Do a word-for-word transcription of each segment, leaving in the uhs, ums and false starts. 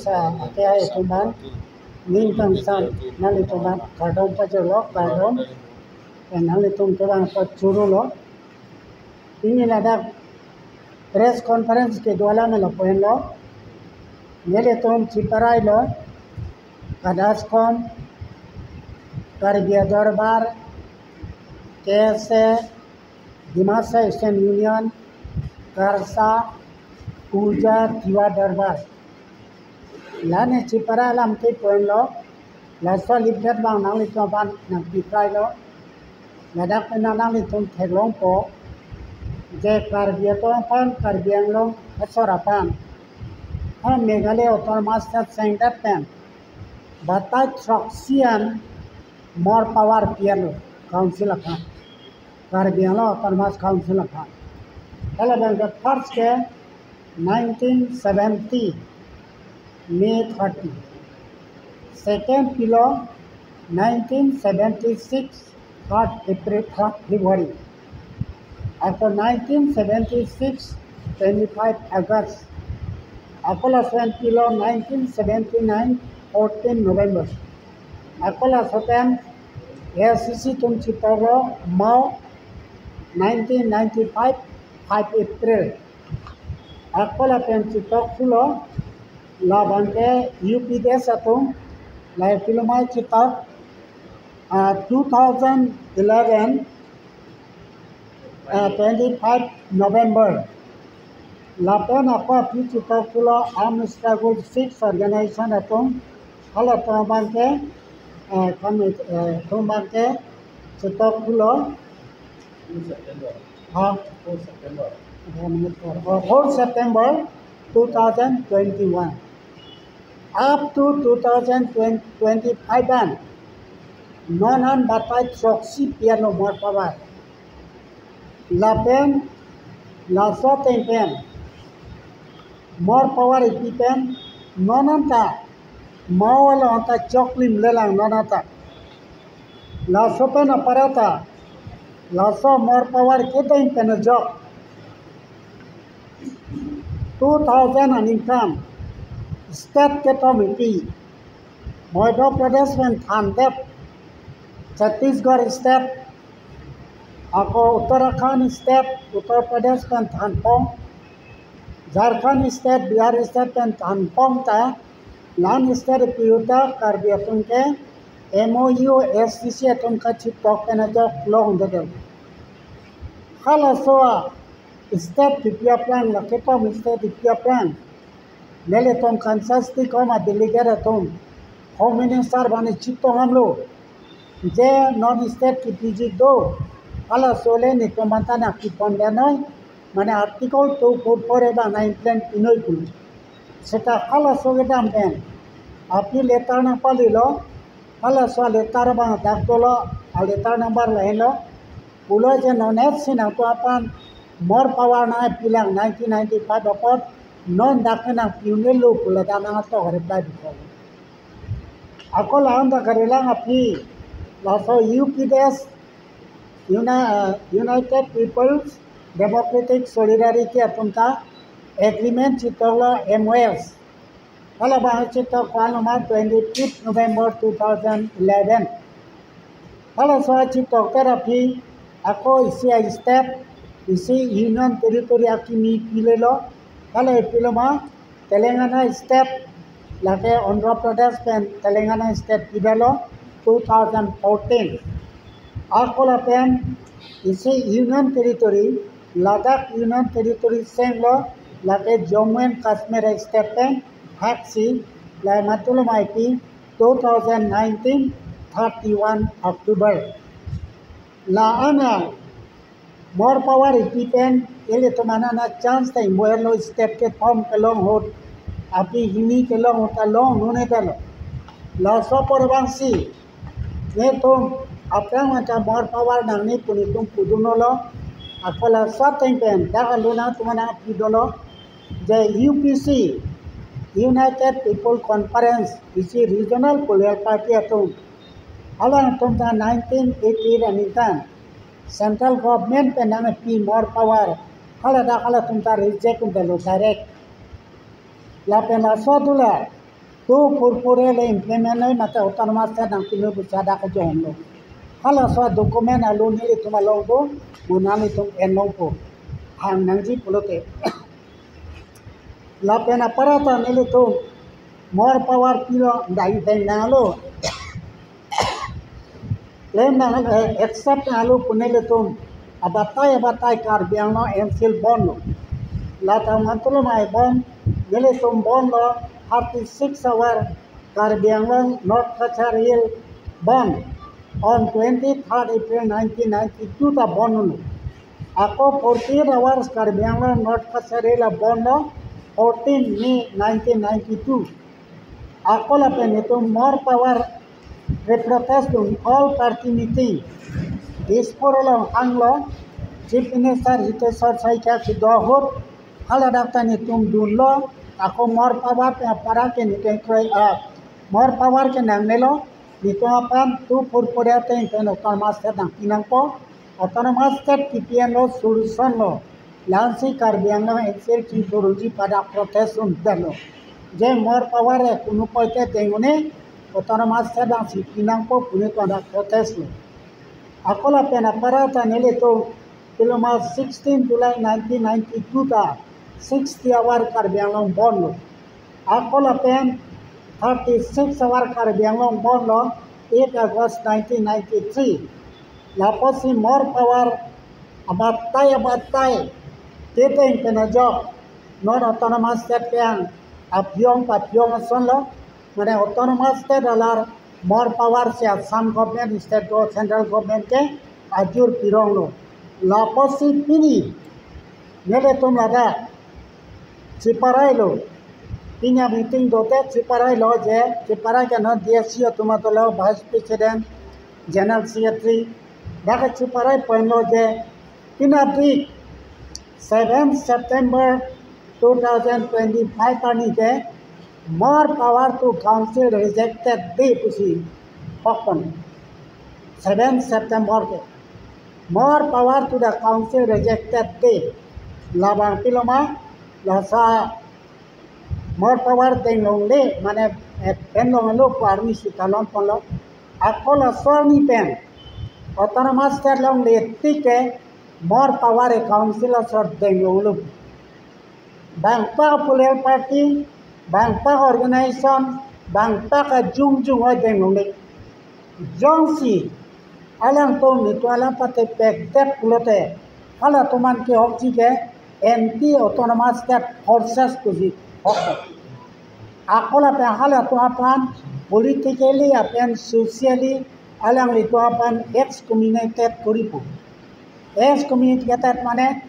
Ate ai atum aphan ning kangsam nanglitum aphan kardom pajirlo, kardom. Nanglitum kevang apot churu lo. Pini ladak press conference kedo alam lapu henlo. Nelitum chiparai lo, KADASCOM, Karbi Adorbar, K S A, Dimasa Students' Union, KARSA, KUJA, Tiwa Dorbar. Lani chiparai alam ke pu henlo, laso leaflet abang nanglitum aphan nangpiparai lo. Ladak pen nanglitum theklongpo, je Karbi atum aphan, Karbi Anglong asor aphan, ha Meghalaya Autonomous State sengdet pen batai throksi an mohr power pi-etlo council aphan, Karbi Anglong Autonomous Council aphan. Hala abang ke first ke nineteen seventy, May thirty. Second pilo nineteen seventy-six, third April, third February. Ako nineteen seventy-six, twenty-five August. Ako laso an pilo nineteen seventy-nine, fourteen November. Ako laso pen A I C C atum chitoklo Mao nineteen ninety-five, five April. Ako lapen chitok thulo, labang ke U P D S atum, la ipiloma chitok, ah, two thousand eleven, ah, twenty-five November. Lapen ako aphi chitok thulo Armed Struggle Six Organization atum, halatum abang ke, ah, kami, eh, atum abang ke chitok thulo. Ha? Four September. Oh, four September two thousand twenty-one. Up to two thousand twenty-five an, non an batai throksi pi-etlo mohr power. Lapen laso ateng pen mohr power ipi pen non anta Mao along anta choklim lelang non anta. Laso pen aparata, laso mohr power kedeng pen ajok two thousand aningkan state kethom ipi. Madhya Pradesh pen thandet, Chhattisgarh state, ako Uttarakhand state, Uttar Pradesh pen thanpon, Jharkhand state, Bihar state pen thanpon ta, la-an state ipi ahut ta Karbi atum ke M O U S T C atum kachitok pen ajok longdedetlo. Halaso a state ipi aphrang, la kethom state ipi aphrang, nelitum Kansas District Home a delegate atum Home Minister aphan chetong damlo, je non state kipiji do, halaso le netum aphan ta nangpipondet noi, mane Article two four four A abang nang-implement pinoi pulo. Seta halaso kedam pen aphi letter nangpalilo, halaso letter abang dak dolo, a letter number lahenlo, pulo je non et si nangtum aphan mohr power nangpilang nineteen ninety-five apot, non dak ke nangpi-unlo pu ladak nangtum reply dolo. Ako la-an ta karilang aphi, laso U P D S, Uni-, uh, United People's Democratic Solidarity atum ta agreement chitoklo M O S. Hala abang chitok ko-an lo ma twenty-fifth November two thousand eleven. Halaso chitok ter aphi ako isi a state, isi Union Territory akimi pilelo. Hala ipiloma Telangana state, lake Andhra Pradesh pen Telangana state pidetlo two thousand fourteen. Ako lapen isi Union Territory, Ladakh Union Territory senglo, lake Jammu and Kashmir state pen haksi, la matulom ipi two thousand nineteen, thirty-one October. La-an a mohr power ipi pen ilitum aphan a chance ta ingboherlo, state kethom kelong ahut, aphi hini kelong ahut ta longdunde tanglo. Laso apor abang si netum aphrang anta mohr power nangne pu netum pudunlo. Ako laso ateng pen dak alun nangtum aphan nangpidunlo, je U P C, United People Conference, isi regional political party atum, alangtum ta nineteen eighty-eight aningkan central government pen nangpi mohr power, hala dak halatum ta reject un-edetlo direct. Lapen laso dola two four four A le implement noi mate autonomous state nangpilo pu hadak ajoine lo. Halaso document along nelitum along do, mo nanglitum en longpo. Hang nangji pulote. Lapen aparata nelitum more power pilo dai dai nanglo. Claim nang, eh, accept nanglo pu nelitum abatai abatai Karbi Anglong M C L bondlo. Lata mantolo mai bond, nelitum bondlo thirty-six hour Karbi Anglong North Cachar Hill bond on twenty-third April nineteen ninety-two ta bondlo. Ako forty-eight hours Karbi Anglong North Cachar Hill bondlo fourteen May nineteen ninety-two. Ako lapen itum more power re-protest dun all party meeting Dispur along hanglo, Chief Minister Hiteswar Saikia kedo ahut, haladak ta nelitum dunlo, ako more power pen apara ke nelitum kroi, ah, more power ke nangnelo, nelitum aphan two four four A ateng pen autonomous state nangpi nangpo, autonomous state kipi anlo solution lo. Lasi Karbi Anglong M C L chingthurji pu hadak protest un-etlo. Je more power e kunu poite deng un-e, autonomous state abang si pi nangpo pu nelitum hadak protest lo. Ako lapen aparata nelitum pilo ma sixteen July nineteen ninety-two ta sixty hour Karbi Anglong bondlo. Ako lapen thirty-six hour Karbi Anglong bondlo eight August nineteen ninety-three. Lapusi more power abatai abatai teteng pen ajok non autonomous state pen aphiong paphiong asonlo, mane autonomous state alar more power si Assam government, state go central government ke ajur pironglo. Lapusi pini nelitum ladak chiparailo. Pini a-meeting dote chiparailo je, chiparai ke non D S C atum atolo, Vice President, General Secretary, dak chiparai poinlo je, pini a-date seven September two thousand twenty-five arni ke more power to council rejected day pusi hokpon. Seven September ke more power to the council rejected day. Labang pilo ma, laso more power deng longle, mane, eh, pen longlo pu arni si talon ponlo. Ako laso arni pen autonomous state longle tik ke more power e council asor deng longlo. Bangpak political party, bangpak organization, bangpak ajung jung oi deng longle. Jongsi alangtum nelitum alam pate pekdet pulote, halatum an kehokji ke anti autonomous state forces pusi hok. Ako lapen halatum aphan politically lapen socially alanglitum aphan excommunicated koripo. Excommunicated mane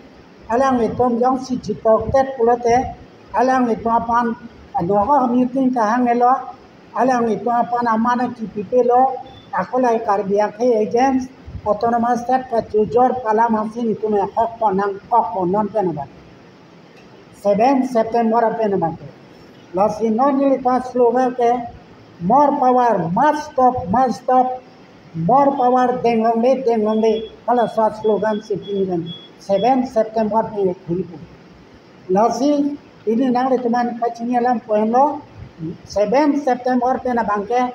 alanglitum jongsi chipokdet pulote alanglitum aphan anoha meeting kahang elo, alanglitum aphan amana kipipelo, ako lahai Karbi akhei against autonomous state kachojor pu alam si nelitum ahok pon nangkok pon non pen abang. Seven September apen abang ke. Lasi non nelitum slogan ke more power, must stop, must stop, more power deng longle, deng longle. Halaso slogan si pini pen seven September pen khuli pu. Lasi pini nanglitum an pachini alam poinlo, seven September pen abang ke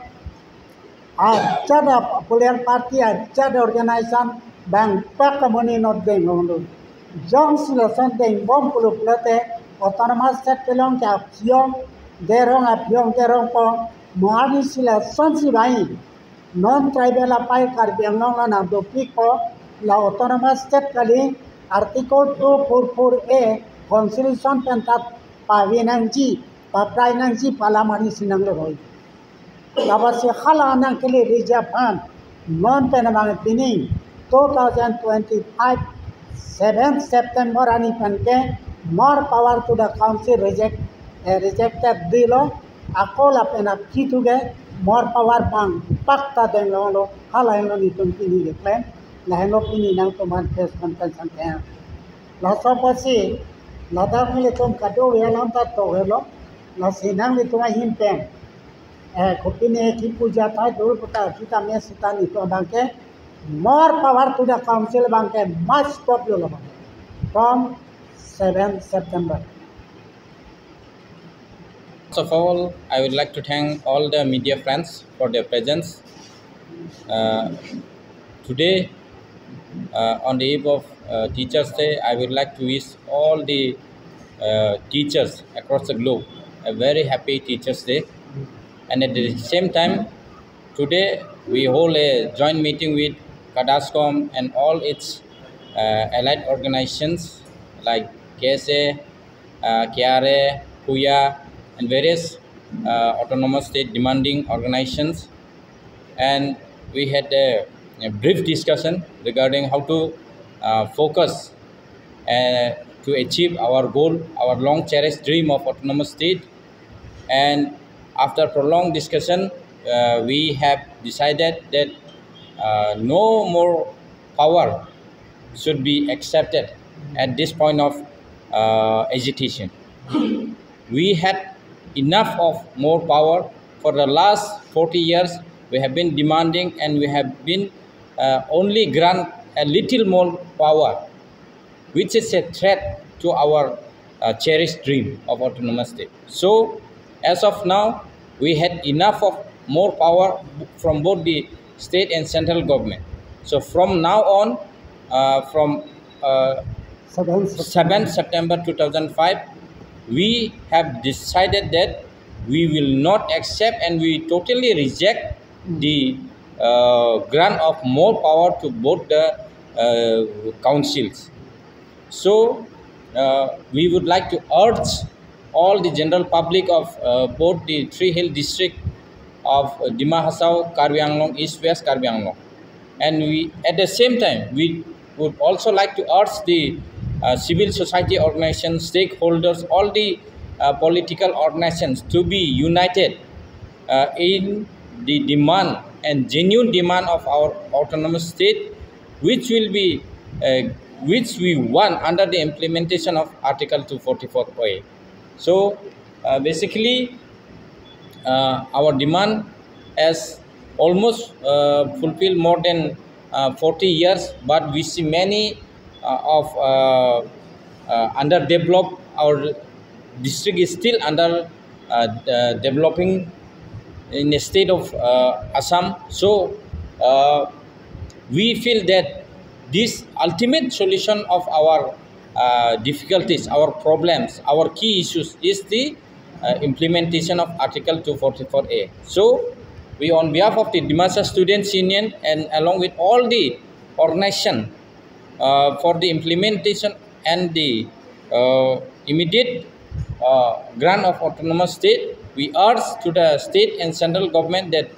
ajat a-political party, ajat organization bangpak amonit non deng longlo. Jongsi lason deng bom pulo pulote autonomous state kelong ke aphiong derong, aphiong derong po, mo arni si lasonsi bai non tribal apai Karbi Anglong lo nangdopikpo, la autonomous state kali, Article two four four A Constitution pen ta pave nangji, paprai nangji pu alam arni si nanglo hoi. Labangsi hala nangkele reserve aphan non pen abang pini two thousand twenty-five seven September arni pen ke more power to the council reject, eh, rejected day lo. Ako lapen aphi thu ke more power bangpak ta deng longlo, hala henlo nelitum pini ke claim, la henlo pini nangtum aphan press conference nangkehang. Laso apotsi ladak nelitum kadokave alam ta tohelo, lasi nanglitum ahin pen, eh, kopine kipu ajat ta dolo puta kita me sita nelitum abang ke more power to the council abang ke must stop lo labang from seven September. First of all, I would like to thank all the media friends for their presence. Uh, today, uh, on the eve of uh, Teachers' Day, I would like to wish all the uh, teachers across the globe a very happy Teachers' Day. And at the same time, today we hold a joint meeting with Kadascom and all its uh, allied organizations like K S A, uh, K R A, KUYA, and various uh, autonomous state demanding organizations. And we had a, a brief discussion regarding how to uh, focus uh, to achieve our goal, our long cherished dream of autonomous state. And after prolonged discussion, uh, we have decided that uh, no more power should be accepted at this point of uh, agitation. We had enough of more power. For the last forty years, we have been demanding and we have been uh, only grant a little more power, which is a threat to our uh, cherished dream of autonomous state. So, as of now, we had enough of more power from both the state and central government. So, from now on, uh, from uh, 7 September two thousand five, we have decided that we will not accept and we totally reject the uh, grant of more power to both the uh, councils. So, uh, we would like to urge all the general public of uh, both the three hill district of Dima Hasao, Karbi Anglong, East West Karbi Anglong. And we, at the same time, we would also like to urge the uh, civil society organizations, stakeholders, all the uh, political organizations to be united uh, in the demand and genuine demand of our autonomous state, which will be uh, which we want under the implementation of Article two forty-four A. So uh, basically, uh, our demand has almost uh, fulfilled more than uh, forty years, but we see many uh, of uh, uh, underdeveloped. Our district is still under uh, uh, developing in the state of uh, Assam. So uh, we feel that this ultimate solution of our uh, difficulties, our problems, our key issues is the uh, implementation of Article two forty-four A. So we, on behalf of the Dimasa Students Union and along with all the organization uh, for the implementation and the uh, immediate uh, grant of autonomous state, we urge to the state and central government that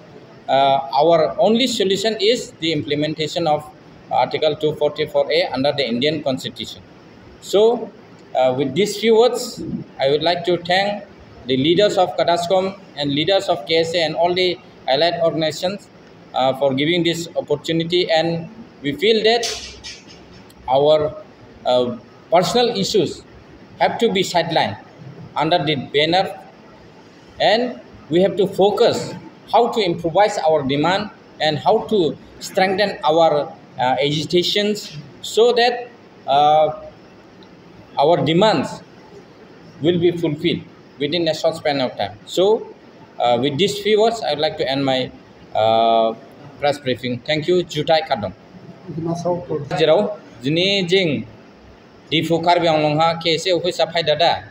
uh, our only solution is the implementation of Article two forty-four A under the Indian Constitution. So, uh, with these few words, I would like to thank the leaders of Kadascom and leaders of K S A and all the allied organizations uh, for giving this opportunity. And we feel that our uh, personal issues have to be sidelined under the banner, and we have to focus how to improvise our demand and how to strengthen our uh, agitations so that uh, our demands will be fulfilled within a short span of time. So, uh, with these few words, I would like to end my uh, press briefing. Thank you. Jutai kardom. Dima Hasao Province. Jirau, jini jing Diphu Karbi Anglong ha K S A office aphai dada.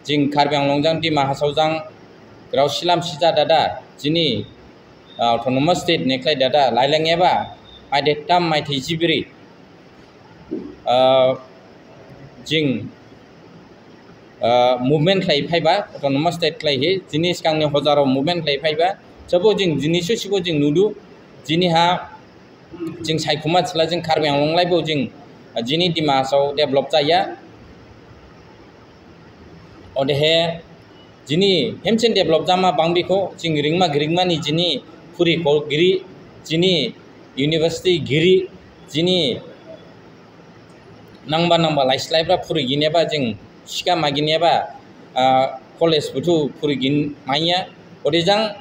Jing Karbi Anglong jang Dima Hasao jang grau silam sija dada. Jini uh, autonomous state neklai dada. Laileng eba, mai detam mai thijibri. Uh, jing uh, movement klai phai ba, autonomous state klai he, jini skang ni hojaro movement klai phai ba. Sabo jing, jini su sibo jing nudu, jini ha, jing sai kumat sela jing Karbi Anglong lai bo jing, uh, jini Dima Hasao develop jaya. Odehe, jini hemchen develop jama bangbi ko, jing ringma gringma ni jini phuri ko giri, jini university giri, jini nangba nangba lai slai pra phuri gine ba jing shika ma gine ba uh, college buthu phuri gin maya. Ode jang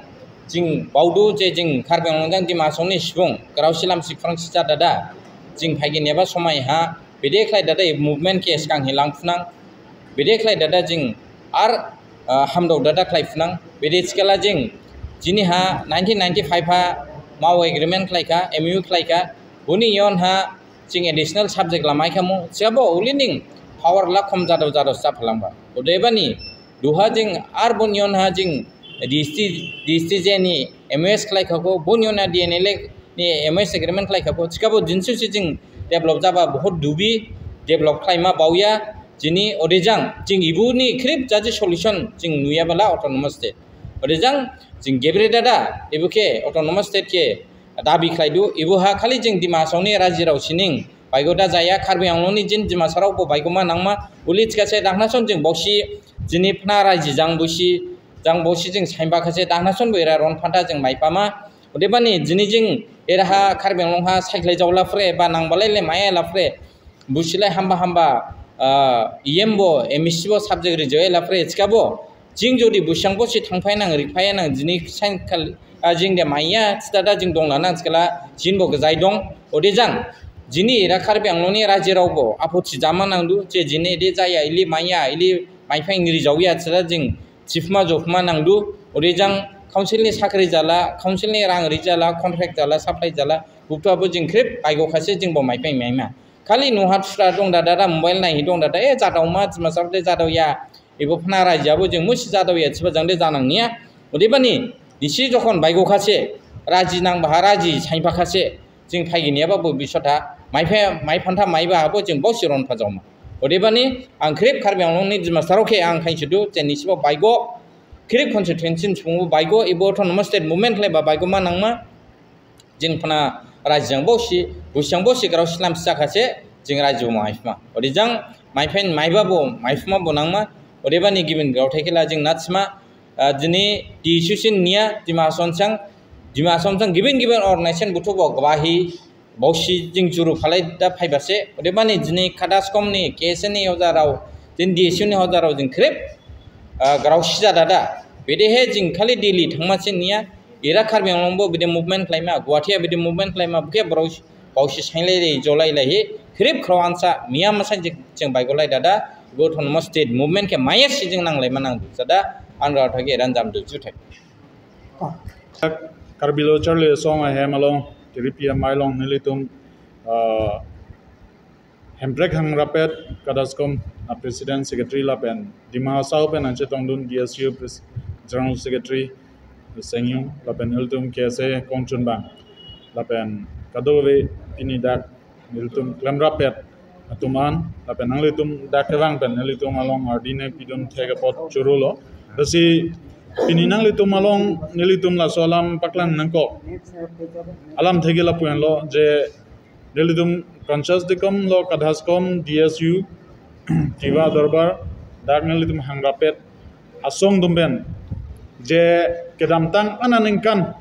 jing baudu je jing Karbi Anglong jang Dima Hasao ni sibung grau silam sikrang sija dada. Jing phai gine ba somai ha bede klai dada movement ke skang hilang phunang. Bede klai dada jing ar ah, hamdok dada khlai phnang. Bidi chikala jing, jini ha nineteen ninety-five ha Mao agreement khlai kha, M O U khlai kha, buni yon ha jing additional subject lamai kha mo, chikabo uli ning power lakhom jado jado chap halang ba. Odebani, duha jing ar bun yon ha jing D S T, D S T J ni M O S khlai kha ko, bun yon ha D N L A ni M O S agreement khlai kha ko, chikabo jinsu si jing develop jaba bahut dubi, develop khlai ma bauya, jini odejang, jing ibu ni khrip jaji solution jing nuya bala autonomous state. Odejang, jing gebre dada, ibu ke autonomous state ke dabi khlai do, ibu ha khali jing Dima Hasao ni raji rao sining, baigo da jaya Karbi Anglong ni jin Dima Hasao rao bo baigo ma nangma, uli chikase dahnason jing boksi, jini phna raji jang bosi, jang bosi jing saimba kase dahnason bo ira ron phanta jing mai pama. Odebani jini jing ira ha Karbi Anglong ha cycle jaola phure, ba nang balai le maya la phure. Busi lai hamba hamba, ah, E M bo, M E C bo subject rijoi la phure, chikabo. Jing jodi busiang bosi thangphai nang, rikphai nang, jini sain kal, ah, jing de maya, stada jing dong la nang chikala, jin bo gejai dong. Odejang, jini ira Karbi Anglong ni raji rao bo, apot si jama nang do, je jini de jaya, ili maya, ili maiphai ngri jaoya, stada jing, chief ma jok ma nang do, odejang, council ni sakri jala, council ni rang ri jala, contract jala, supply jala, buktu abo jing khrip, baigo kase jing bo maiphai maima. Khali nuhat sra dong dada da mobile nai hi dong dada, eh, jadau ma, Dima Hasao de jadau ya. Ibo phna raji abo jing musi jadau ya, chiba jang de janang niya. Odebani, nisi jokhon baigo kase, raji nang baha raji saimba kase, jing phai gini aba bo bisota, mai phe, mai phanta mai ba abo jing bosi ron pajoma. Odebani, ang khrip Karbi Anglong ni Dima Hasao ke ang khain chidu, je nisi bo baigo, khrip constituency sung bo baigo, ibo autonomous state movement khlai ba baigo ma nangma, jing phna raji jang bosi, busiang bosi grao slam sa kase, jing raji bo maipma. Odejang, maiphai maiba bo, maipma bo nangma, odebani gibin grao thekela jing natsma, ah, jini D S U sin niya, Dima Hasao sang, Dima Hasao sang gibin gibin organization buthu bo gwahi, bosi jing churu phalai da phai base, odebani jini KADASCOM ni, K S A ni hoja rao, jin D S U ni hoja rao jing khrip, ah, grao sija dada. Bidi he jing khali Delhi thangma sin niya, ira Karbi Anglong bo bidi movement khlai ma, Guwahati bidi movement khlai ma, buke brao, bosi sain lai re, jolai lai he, khrip khrao ansa, mia masa jing, jing baigo lai dada, go autonomous state movement ke maya si jing nang lai ma nang do, sada, an rao thagi ran jam do juthai. Karbi Lo Charli Asong ahem along, K B P amei along nelitum, ah, Hemprek Hangrapet KADASCOM a President Secretary lapen Dima Hasao pen nangchetongdun D S U Pres-, General Secretary Seng Yung lapen ilitum K S A kongchunbang lapen kadokave pini dak nelitum klemrapet atum an lapen nanglitum dak kevang pen nelitum along ardi ne pidun thek apot chorolo. Lasi pini nanglitum along nelitum laso alam paklang nangkok. Alam thegi lapu-an lo je nelitum Conscious Deacon lo KADASCOM D S U Tiwa Dorbar dak nelitum Hangrapet asong atum pen je kedamtang aningkan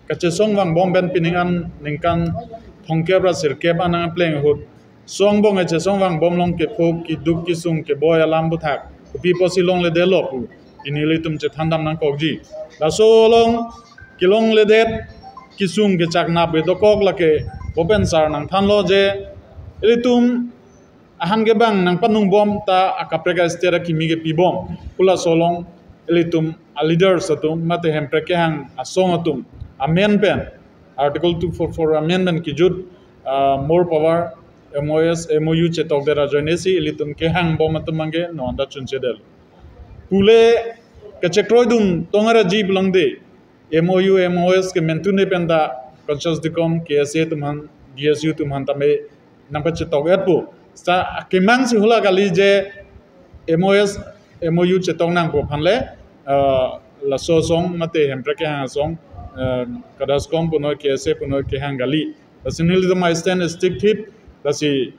kachesong vangbom pen pining an ningkan thomkep ra sirkep anang pleng ahut song bong kachesong vangbom along kepho keduk kesung keboi alam aputhak kopi pusi longle detlo pu pini ilitum chethan dam nangkokji. Laso along kelongledet kesung kechak nap dokok lake bo pen sar nangthanlo je ilitum ahan kevang nangpanung bom ta akaprek a-state akimi kepibom pu laso along ilitum a-leaders atum mate Hemprek kehang asong atum amen pen Article two four four amendment kejut, ah, more power M O S, M O U chetok det ajoine si ilitum kehang bom atum abangke non ta chunche det. Pule kachekroidun tong-an raji pulang de M O U, M O S kementune pen ta Conscious Deacon, K S A atum aphan, D S U atum aphan tame nangpachetok etpo. Sa kemang si hula kali je M O S, M O U chetok nangpo aphan le, ah, laso asong mate Hemprek kehang asong, ah, KADASCOM punoi K S A punoi kehang kali. Lasi nelitum a-stand stick thip, lasi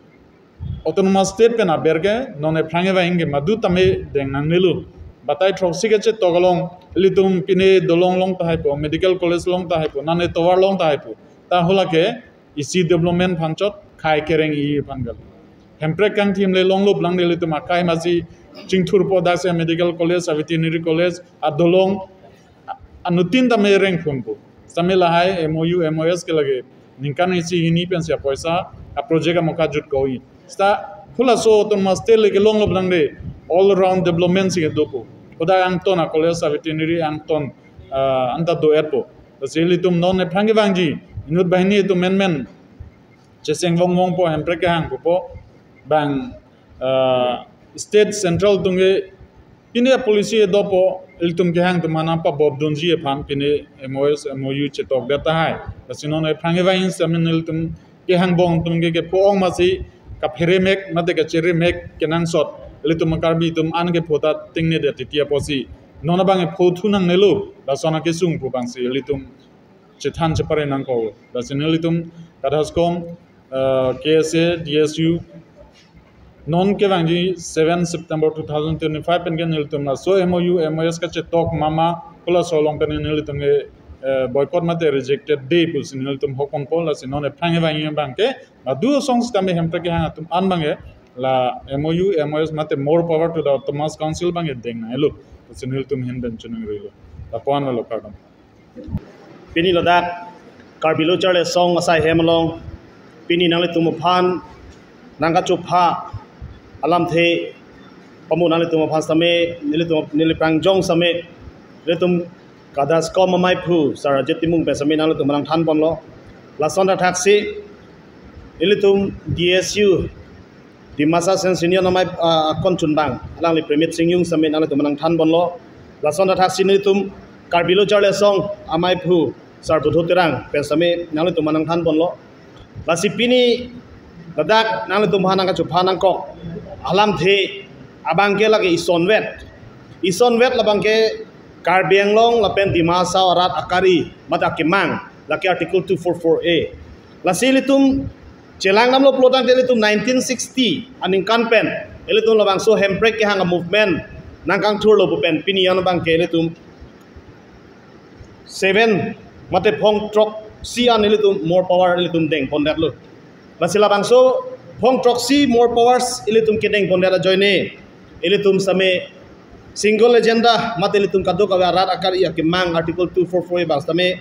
autonomous state pen aber ke non aphrang eva ingke madu tame deng nangnelo. Batai throksi kachetok along, ilitum pine dolong along tahai po, medical college along tahai po, nane tovar along tahai po. Ta hula ke isi development aphan chot, khai kereng-i aphan kali. Hemprek kangthim le longlo pulang nelitum akai masi chingthurpo dak si medical college, a veterinary college, adolong, anuttin tame rengphunpo. Same lahai M O U, M O S ke lake ningkan isi hini pensi apoisa, a project amokha jutkok-i. Seta hula so autonomous state le kelonglo pulang de all round development si kedopo. Kodak angton a-college a-veterinary angton, ah, anta do-etpo. Lasi ilitum non ephrang kevangji inut banghini atum menmen cheseng vongvongpo, Hemprek kehang pupo. Bang, ah, state central atum ke pine policy kedopo, ilitum kehang atum aphan nangpabobdunji aphan pine M O S, M O U chetokdet tahai. Lasi non ephrang kevangji sitame ilitum kehang angbong atum ke kepho-ong amatsi kaphere mek mate kachere mek kenangsot ilitum Karbi atum an kepho ta tingnede titi apotsi non abang kepho thu nangnelo, lason akesung pu abangsi ilitum chethan chepare nangkok. Lasi nelitum KADHASCOM, eh, K S A, D S U, non kevangji seven September two thousand twenty-five pen ke nelitum laso M O U, M O S kachetok mama, pu laso along pen nelitum ke, eh, boycott mate rejected de pusi nelitum hokponpo. Lasi non ephrang kevangji abang ke madu asong sitame Hemprek kehang atum an abang ke la M O U, M O S mate more power to the Autonomous Council abang ke deng nangnelo pusi nelitum ahin pen choningri lo. Lapu-an lo, kardom. Pini ladak Karbi Lo Charli Asong asai hem along pini nanglitum aphan nangkachopha alamthe pamu nanglitum aphan sitame, nelitum, neli prangjong sitame, nelitum KADHASCOM amaiphu Sir Ajit Timung pen sitame nanglitum aphan nangthanponlo. Lason athaksi ilitum D S U, Dimasa Students' Union amei, ah, akon chunbang alangli Permit Sing Yung sitame nanglitum aphan nangthanponlo. Lason athaksi nelitum Karbi Lo Charli Asong amaiphu Sir Budhu Terang pen sitame nanglitum aphan nangthanponlo. Lasi pini ladak nanglitum aphan nangkachopha nangkok alamthe abang ke lake isonvet. Isonvet labang ke Karbi Anglong lapen Dima Hasao arat akari mate akemang, lake Article two four four A. Lasi ilitum chelangdamlo pulo tangte ilitum nineteen sixty aningkan pen ilitum labangso Hemprek kehang a-movement nangkangthurlo pu pen pini an abang ke ilitum seven mate phong throksi an ilitum more power ilitum dengpondetlo. Lasi labangso phong throksi more powers ilitum kedengpondet ajoine ilitum sitame single agenda mate ilitum kadokave arat akari akemang Article two four four A abang sitame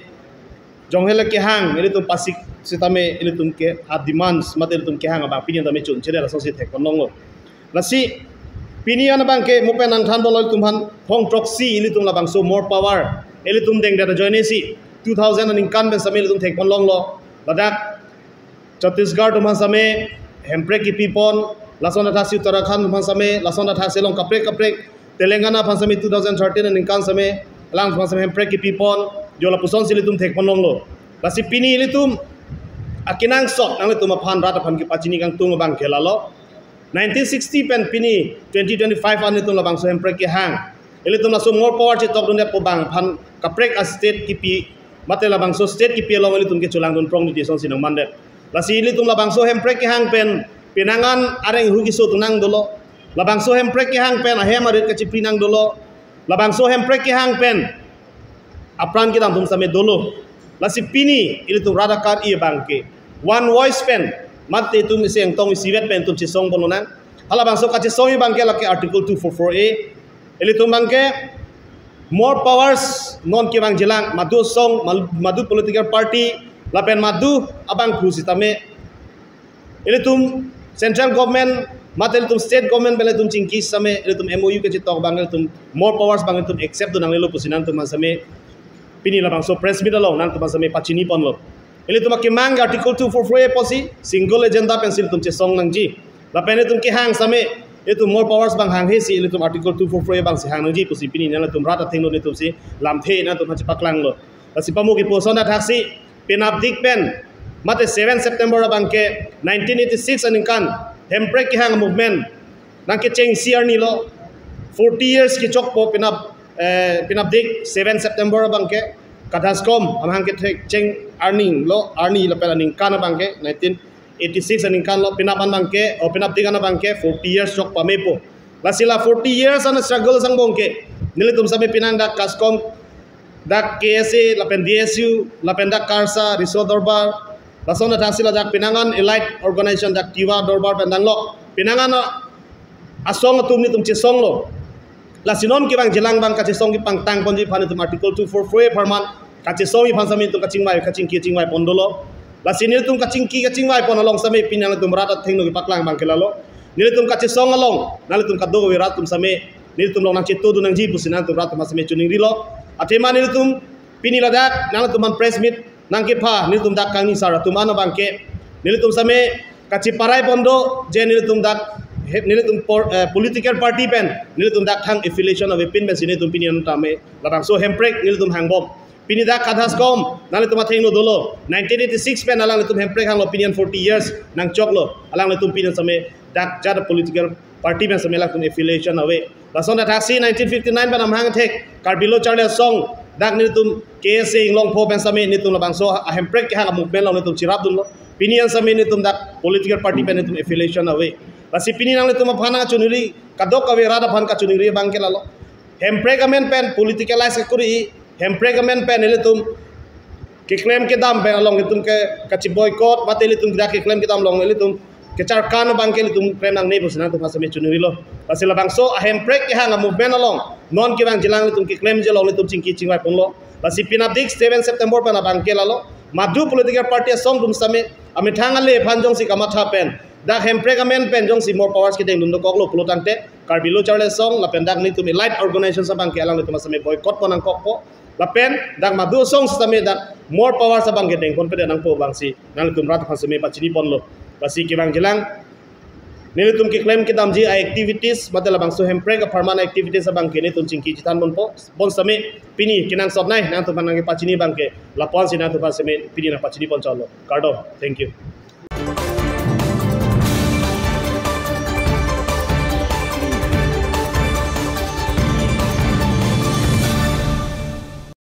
jonghele kehang ilitum pasik sitame ilitum ke a-demands mate ilitum kehang abang pini tame chunchede lason si thekponlonglo. Lasi pini an abang ke mo pen nangthanponlo ilitum aphan phong throksi ilitum labangso more power ilitum dengdet ajoine si two thousand aningkan pen sitame ilitum thekponlonglo. Ladak Chhattisgarh atum aphan sitame Hemprek kepipon, lason athaksi Uttarakhand atum aphan sitame, lason athaksi along kaprek kaprek, Telangana aphan sitame two thousand thirteen aningkan sitame alang aphan sitame Hemprek kepipon, jo lapusonsi ilitum thekponlonglo. Lasi pini ilitum akenangsot nanglitum aphan rat aphan kepachini kangtung abang ke lalo. Nineteen sixty pen pini twenty twenty-five an ilitum labangso Hemprek kehang ilitum laso more power chetokdundetpo abang aphan kaprek a-state kipi mate labangso state kipi along ilitum ke chelangdun prong titi asonsi nangmandet. Lasi ilitum labangso Hemprek kehang pen penang an areng hu keso atum nangdolo. Labangso Hemprek kehang pen ahem arit kachipri nangdolo. Labangso Hemprek kehang pen apran kedam atum sitame dolo. Lasi pini ilitum rat akari abang ke one voice pen mate itum isi angtong isivet pen itum chesongpon lonang. Halabangso kachesongji abang ke lake Article two four four A. Ilitum abang ke more powers non kevangjilang madu asong, mal-, madu political party lapen madu abangphu sitame ilitum central government mate ilitum state government pen ilitum chingki sitame ilitum M O U kachetok abang ilitum more powers abang ilitum accept dun nangnelo pusi nangtum aphan sitame pini labangso press meet along nangtum aphan sitame pachiniponlo. Ilitum akemang Article two four four A apotsi single agenda pensi ilitum chesong nangji. Lapen ilitum kehang sitame ilitum more powers abang hanghe si ilitum Article two four four A abangsi hang nangji pusi pini nangtum rat athengno ilitum si lamthe nangtum aphan chepaklanglo. Lasi pamu kipu ason athaksi penapdik pen mate seven September abang ke nineteen eighty-six aningkan Hemprek kehang movement nangkechengsi arnilo. Forty years kechokpo penap, eh, penapdik seven September abang ke KADHASCOM amahang kethekcheng arnilo, arni lapen aningkan abang ke nineteen eighty-six aningkan lo, penap an abang ke, o penapdik an abang ke forty years chok pamepo. Lasi la forty years an struggle angbong ke nelitum sitame penang dak KASCOM, dak K S A lapen D S U lapen dak KARSA, Riso Dorbar, lason athaksi ladak penang an elite organization dak Tiwa Dorbar pen danglok penang an asong atum nelitum chesonglo. Lasi non kevangjilang abang kachesong kepangtangponji aphan itum Article two four four A apharman kachesongji aphan sitame itum kachingvai kachingki chingvaipon dolo. Lasi nelitum kachingki kachingvaipon along sitame pini nangtum rat athengno kepaklang abang ke lalo. Nelitum kachesong along nanglitum kadokave rat atum sitame nelitum along nangchetongdun nangji pusi nangtum rat atum same choningrilo. Athema nelitum pini ladak nangtum aphan press meet nangkepha nelitum dak kangni sar atum ano abangke nelitum same kachiparai pon do je nelitum dak he- nelitum por, eh, political party pen nelitum dak thang affiliation avepin pensi nelitum pini an tame labangso hemprek nelitum hangbom. Pini dak Kadhaskom nanglitum athengno dolo, nineteen eighty-six pen alanglitum hemprek hanglo, pini an forty years nangchoklo, alanglitum pini same dak jat political party pen same alangtum affiliation ave. Lason dak thaksi nineteen fifty-nine pen amahang thek Karbi Lo Charli Asong dak nelitum K S A Inglongpho pen same nelitum labangso ahemprek kehang movement along nelitum chirapdunlo. Pini an same nelitum dak political party pen nelitum affiliation ave. Lasi pini nanglitum aphan nangchoningri, kadokave rat aphan kachoningri abangke lalo. Hemprek amen pen politicalize kekuri, hemprek amen pen nelitum keklem kedam pen along nelitum ke kachi boycott, mate nelitum dak keklem kedam along nelitum kecharkan abangke nelitum klem nangne pusi nangtum aphan same choningrilo. Lasi labangso ahemprek kehang amovement along non kevangjilang nelitum keklemji along nelitum chingki chingvai ponlo. Lasi penap dik seven September pen abangke lalo. Madu political party asong atum same amethang ale aphan jongsi kamatha pen dak hemprek amen pen jongsi more powers kedengdun dokoklo pulo tangte Karbi Lo Charli Asong lapen dak nelitum elite organization abangke alanglitum same boycott pon nangkokpo. Lapen dak madu asong sitame dak more powers abangke dengpon pede nangpo abangsi nangtum rat aphan same pachini ponlo. Lasi kevangjilang nelitum keklem kedamji a-activities mate labangso hemprek apharman activities abangke nelitum chingki chethan ponpo. Bonsitame pini kenangsot nei nangtum aphan nangkepachini abangke lapu-ansi nangtum aphan same pini nangpachini pon chotlo. Kardom. Thank you.